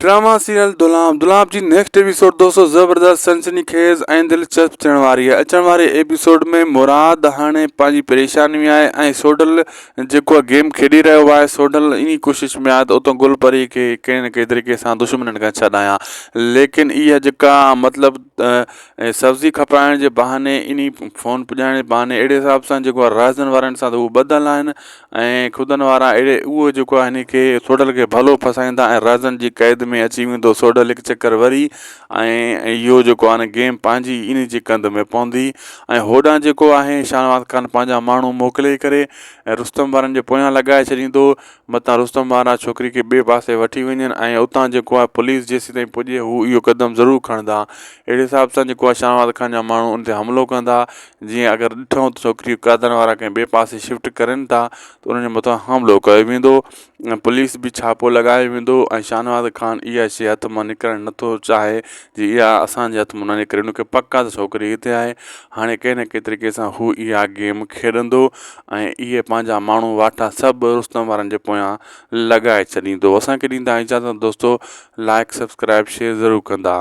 Drama serial دولاب دولاب جي next episode دوستو زبردست سنسني خيز ۽ دلچسپ ٿيڻ واري آهي اچڻ واري ايپيسوڊ ۾ مراد هاڻي پنهنجي پريشاني ۾ آهي ۽ سوڍل جيڪو گيم کيڏي رهيو آهي سوڍل انهي ڪوشش ۾ آهي ته اتان گل پري کي ڪنهن نه ڪنهن طريقي سان دشمنن کان ڇڏايان ليڪن اها جيڪا مطلب سبزي کپائڻ جي بهاني انهي فون پڄائڻ جي بهاني اهڙي حساب سان جيڪو آهي رهزن وارن سان ته هو ٻڌل آهن ۽ خودن وارا اهڙي اهو جيڪو آهي هن کي سوڍل کي ڀلو ڦاسائيندا ۽ رازن جي قيد ۾ اچي ويندو سوڍل هڪ چڪر وري ۽ اهو جيڪو آهي نه گيم پنهنجي ان جي ڪنڌ ۾ پوندي ۽ هوڏانهن جيڪو آهي شاهنواز خان پنهنجا ماڻهو موڪلي ڪري ۽ رستم وارن جي پويان لڳائي ڇڏيندو متان رستم وارا ڇوڪري کي ٻئي پاسي وٺي وڃن ۽ اتان جيڪو آهي پوليس جيسيتائين پڄي هو اهو قدم ضرور کڻندا اهڙي حساب سان جيڪو آهي شاهنواز خان جا ماڻهو ان تي حملو ڪندا جيئن اگر ڏٺو ته ڇوڪري قادن وارا ڪنهن ٻئي پاسي شفٽ ڪرين ٿا ته انهن جي مٿان حملو ڪيو ويندو ۽ پوليس به ڇاپو لڳايو ويندو ۽ شاهنواز خان اها شيء هٿ مان نڪرڻ نٿو چاهي جي اها اسان جي هٿ مان نه نڪري ان کي پڪ آهي ته ڇوڪري هتي آهي هاڻي ڪنهن نه ڪنهن طريقي سان هو اها گيم کيڏندو ۽ اهي پنهنجا ماڻهو واٺا سڀ رستم وارن جي پويان لڳائي ڇڏيندو اسان کي ڏيندا اجازت دوستو لائڪ سبسڪرائب شيئر ضرور ڪندا.